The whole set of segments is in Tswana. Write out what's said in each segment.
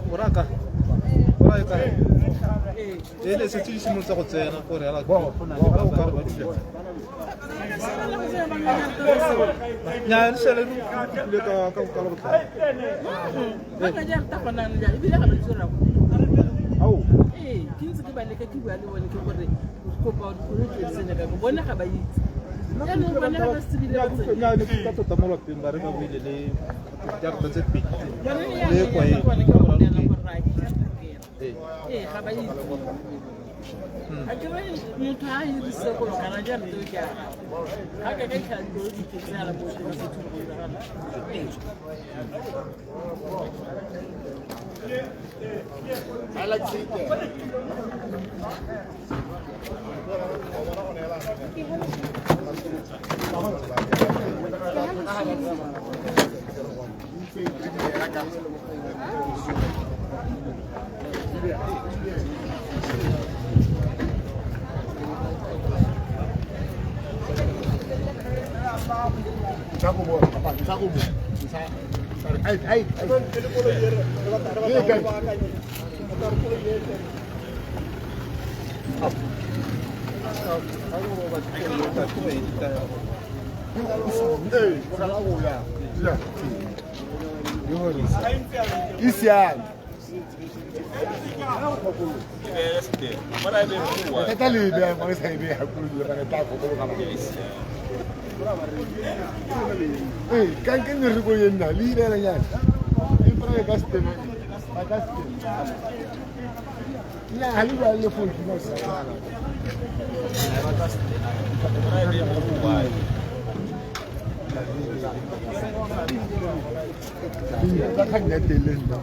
Moraka ora e kae e le setse di simolotse go tsena gore hela ba o ka re ba dule nya le sele re ka ka ka la botlhano ba ka ja ta gona ja ebile ga ba itse gore ao ee ke ntse ke ba leka ke bua le bone ke gore kopa dikoloi tse tsene ka bone ga ba itse jaanong bone ga ba se tsebile ba tsene nya ne ke tota mo lapeng ba re ba buile le dikarata tse pedi bone le kwa e ke bone ke ba bolela gore ra ke ee ee ga ba itse a ke re motho ha a hirise kolo kana jarete ke a ga ka ka itlhela dikoloi di tletse ala mo teng se thuto E siame. Thata le beya mo sa e beya koloi re tla go ga Ee, ka ke ne re ko ye nna le ibela nyana. E pra ka stema. Ba ka stema. Ya ha le ba le phone ke mo sa. Ka kgang ya teng le nna.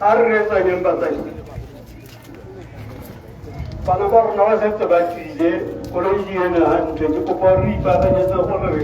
A re reetsanyeng batsadi bana ba rona ba setse ba tswile koloi di eme hantle ke kopa re ipaakanyetse gore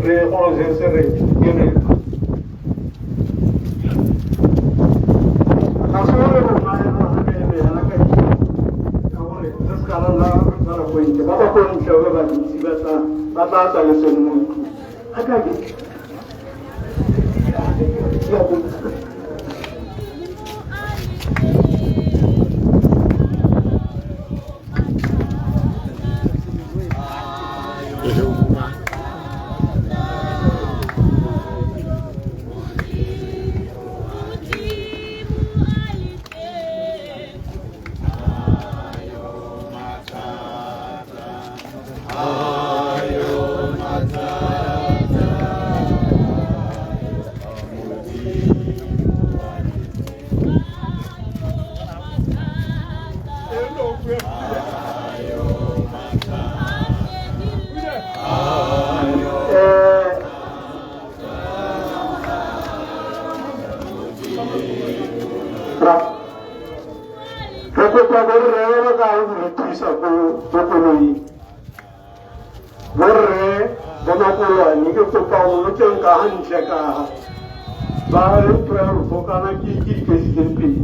re gore se re ke re ga se gore rona re eme hela ka ka gore re se ka ra nna ra ko ntle ba ba ko ntle ba bantsi ba tla tla le sone mo ntlong ga ka ke Re kopa borre ba ba ka re thusa ko koloing borre ba makolwane ke kopa go tleng ka hantle ka ba le 12 kana ke dikesi tse pedi.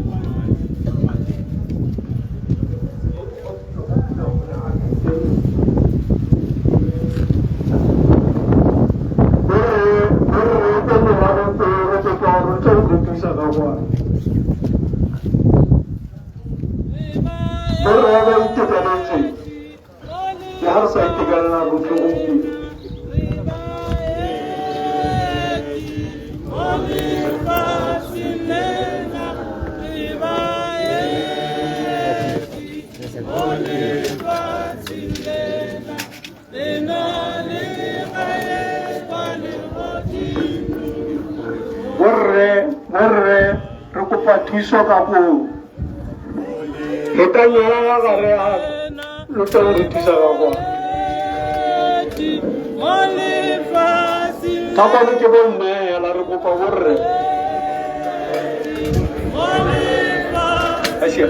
Borre ko morago ko re kopa gore tle go re thusa ka kwana. ga re sa itekanela rotlhe gompieno. Borre, borre, re kopa thuso ka koo. Hetang yona ka gare ga lo tla re thusa ka kwa. Ka kwano ke bomme hela re kopa borre. Asia.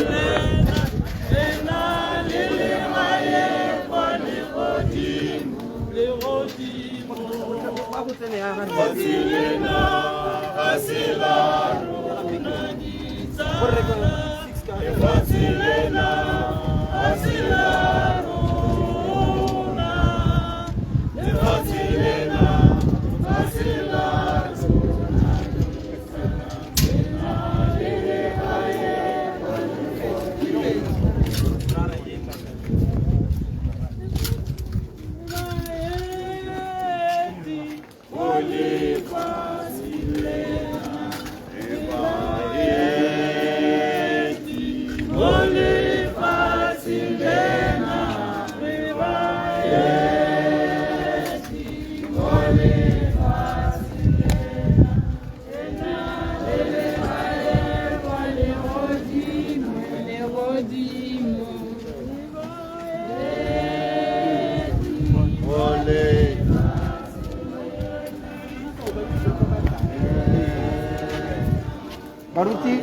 Baruti.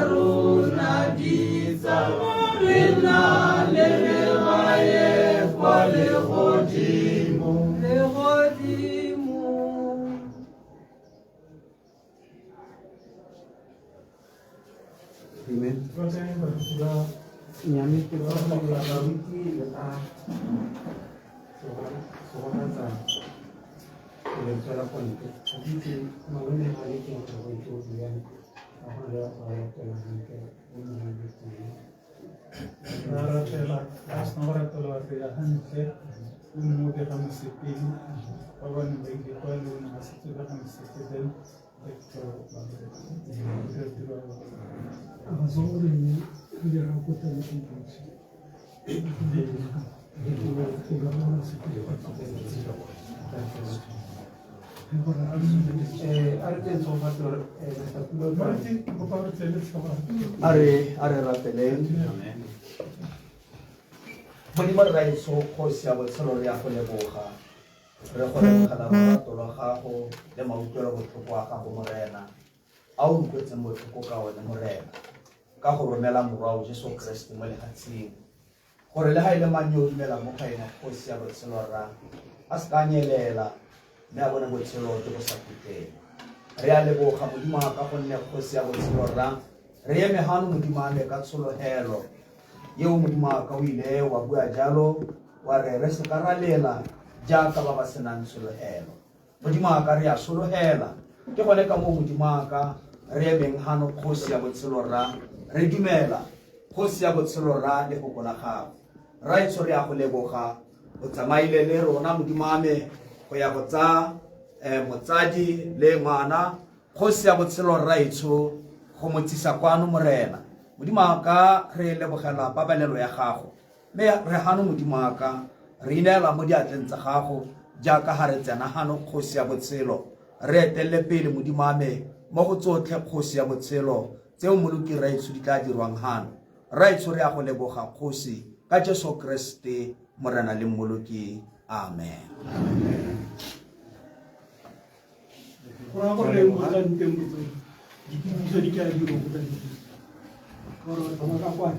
Rona di tsa rena le legae. A re rapeleng. Modimo rraetsho kgosi ya botshelo re ya go leboga. Re go lebogela lorato lwa gago le mautlwelo botlhoko a gago Morena. A o utlwetseng botlhoko ka one Morena. Ka go romela morwao Jesu Kriste mo lefatsheng. Gore le ha e le mang yo o dumela mo go ena kgosi ya botshelo rra a se ka nyelela mme a bone botshelo jo bo sa khutleng. Re a leboga Modimo wa ka gonne kgosi ya botshelo rra re eme gano Modimo wa me ka tshologelo eo Modimo wa ka o ile wa bua jalo wa re re se ka ra lela jaaka ba ba senang tshologelo. Modimo wa ka re a sologela ke gone ka moo Modimo wa ka re emeng gano kgosi ya botshelo rra re dumela kgosi ya botshelo rra lefoko la gago. Raetsho re a go leboga o tsamaile le rona Modimo wa me go ya go tsaya motsadi le ngwana kgosi ya botshelo rraetsho go mo tsisa kwano Morena. Modimo wa ka re lebogela pabalelo ya gago mme re gano Modimo wa ka re ineela mo diatleng tsa gago jaaka ga re tsena gano kgosi ya botshelo re etelele pele Modimo wa me mo go tsotlhe kgosi ya botshelo tseo moloki rraetsho di tla dirwang gano. Rraetsho re a go leboga kgosi ka Jesu Kriste Morena le Mmoloki. Amen. Go raya gore mo tla nteng botso dikitsiso di tla dirwa go tla nteng. Gore batho ba ka kwa.